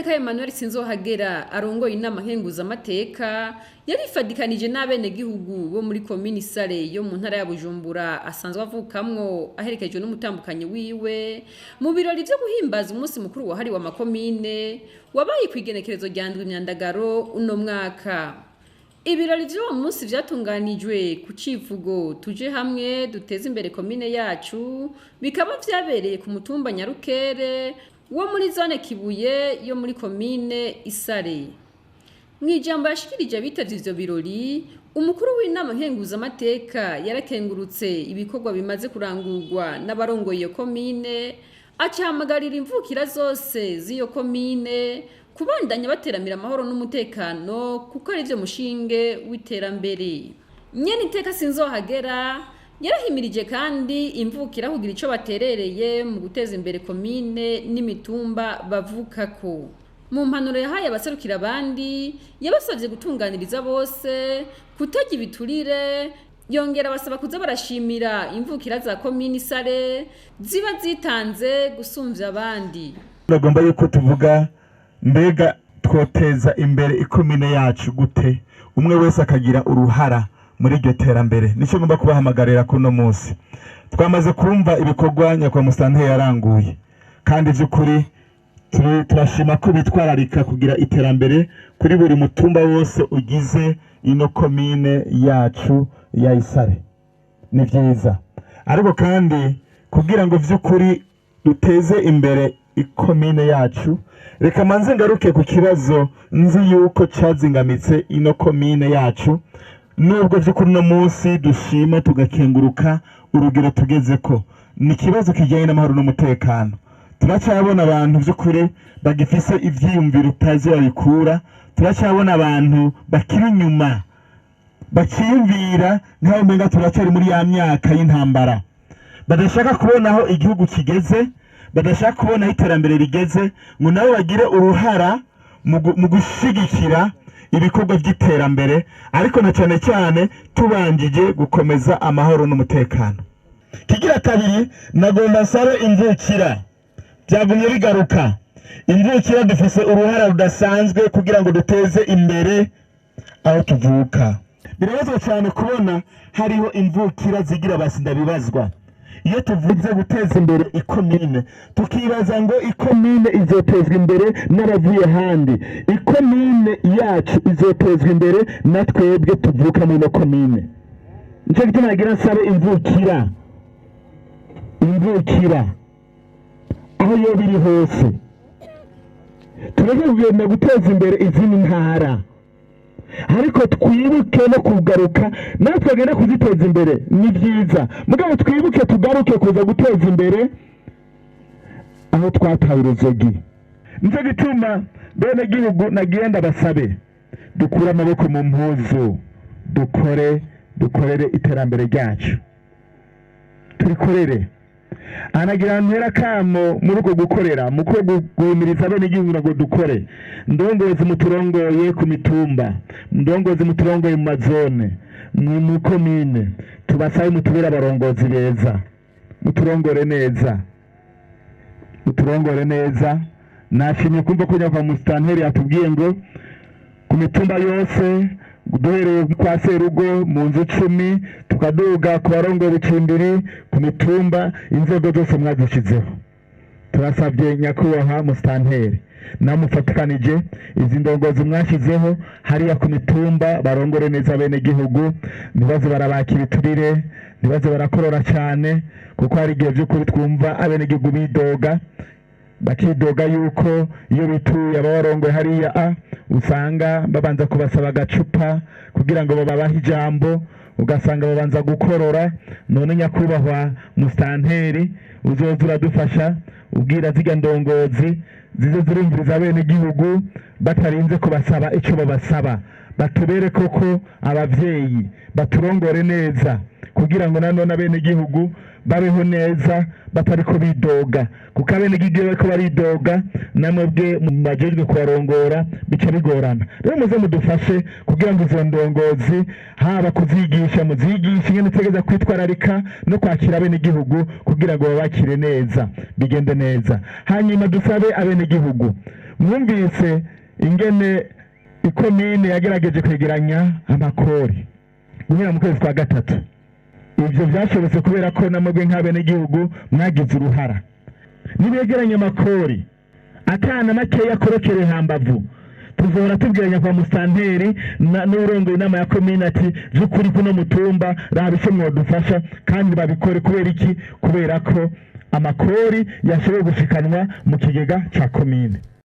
Nshingamateka Emmanuel Sinzohagera arongoye inama nkenguzamateka yarifadikanije n'abenegihugu bo muri komini Sare yo mu ntara ya Bujumbura asanzwe avukamwo, aherekejwe n'umutambukanyi wiwe, mu birori vyo guhimbaza umunsi mukuru wahariwe amakomine wabaye kw'igenekerezo rya 7 Myandagaro uno mwaka. Ibirori vy'uwo munsi vyatunganijwe ku civugo "Tuje hamwe duteze imbere komine yacu", bikaba vyabereye ku mutumba Nyarukere wo muri zone Kibuye yo muri komine Isare. Mw'ijambo yashikirije abitavye ivyo birori, umukuru w'inama nkenguzamateka yarakengurutse ibikorwa bimaze kurangurwa n'abarongoye iyo komine, acahamagarira imvukira zose z'iyo komine kubandanya bateramira amahoro n'umutekano, kuko ari vyo mushinge w'iterambere. Nyene iteka Sinzohagera yarahimirije kandi imvukira kugira ico baterereye mu guteza imbere komine n'imitumba bavukako. Mu mpanuro yahaye abaserukira abandi, yabasavye gutunganiriza bose, kutarya ibiturire, yongera abasaba kuza barashimira imvukira za komini Sare ziba zitanze gusumvya abandi. Bagomba yuko tuvuga: mbega twoteza imbere ikomine yacu gute, umwe wese akagira uruhara muri iryo terambere? Nicyo ngomba kubahamagarira kuno munsi. Twamaze kumva ibikorwa nyakubahwa musitanteri yaranguye, kandi by'ukuri turashima ko bitwararika kugira iterambere kuri buri mutumba wose ugize ino komine yacu ya Isare. Ni byiza, ariko kandi kugira ngo by'ukuri duteze imbere ikomine yacu, reka manze ngaruke ku kibazo nzi yuko cyazingamitse ino komine yacu. Nubwo by'ukuri uno munsi dushima tugakenguruka urugero tugeze ko, ni ikibazo kijyanye n'amahoro n'umutekano. Turacyabona abantu by'ukuri bagifise ivyiyumviro utazi babikura. Turacyabona abantu bakiri inyuma, bakiyumvira nk'aho umenga turacyari muri ya myaka y'intambara, badashaka kubona aho igihugu kigeze, badashaka kubona aho iterambere rigeze, ngo nabo bagire uruhara mu gushigikira ibikorwa by'iterambere, ariko na cyane cyane tubanjije gukomeza amahoro n'umutekano. Kigira kabiri, nagomba nsabe imvukira. Byagumye bigaruka, imvukira dufise uruhara rudasanzwe kugira ngo duteze imbere aho tuvuka. Birabazo cyane kubona hariho imvukira zigira basi ndabibazwa. Iyo tuvuze guteza imbere ikomine, tukibaza ngo ikomine izotezwa imbere n'abavuye ahandi. Ikomine yacu izotezwa imbere na twebwe tuvuka muri ino komine. Nicyo gituma nagira nsabe imvukira, imvukira aho yo biri hose, tureke kugenda guteza imbere izindi ntara, ariko twibuke no kugaruka natwe agenda kuziteza imbere. Ni byiza, mugabo twibuke tugaruke kuza guteza imbere aho twataye uruzogi. Nicyo gituma bene gihugu nagiye ndabasabe dukure amaboko mu mpuzu, dukore, dukorere iterambere ryacu, turikorere. Anagira ntera kamo muri uko gukorera, mu ko guhimiriza bene igihugu ngo dukore. Ndongozi muturongoye ku mitumba, ndongozi muturongoye mu mazone, mu komine, tubasabe mutubere abarongozi beza, muturongore neza, muturongore neza. Nashimye kumva ko nyakubahwa musitanteri yatubwiye ngo ku mitumba yose, duhereye kwa serugo mu nzu 10, tukaduga ku barongoye ubucimbiri ku mitumba, inzego zose mwazishyizeho. Turasabye nyakubahwa musitanteri namufatikanije izi ndongozi mwashyizeho hariya ku mitumba, barongore neza bene gihugu, ntibaze barabaka ibiturire, ntibaze barakorora cyane, kuko hari igihe by'ukuri twumva abenegihugu bidoga, bakidoga yuko iyo bituye ababarongoye hariya a usanga babanza kubasaba agacupa kugira ngo babahe ijambo, ugasanga babanza gukorora. None nyakubahwa musitanteri, uzoza uradufasha ubwira zirya ndongozi zize zirumviriza bene gihugu batarinze kubasaba icyo babasaba, batubere koko abavyeyi, baturongore neza, kugira ngo nanone abene gihugu babeho neza batariko bidoga, kuko abene gihugu bariko baridoga, namwebwe mubajejwe kubarongora bica bigorana. Rero muze mudufashe kugira ngo izo ndongozi, haba kuzigisha, muzigishe ingene utegereza kwitwararika no kwakira abene gihugu kugira ngo babakire neza, bigende neza. Hanyuma dusabe abene gihugu Mwumvise ingene ikomine yagerageje kwegeranya amakori guhera mu kwezi kwa gatatu. Ivyo vyashobotse kubera ko namwebwe nk'abenegihugu mwagize uruhara. Nibegeranya amakori atana makeya akorokere hambavu, tuzohora tubwiranya kwa musitanteri n'urongoye inama ya komine ati vy'ukuri kuno mutumba raba ico mwodufasha, kandi babikore. Kubera iki? Kubera ko amakori yashoboye gushikanwa mu kigega ca komine.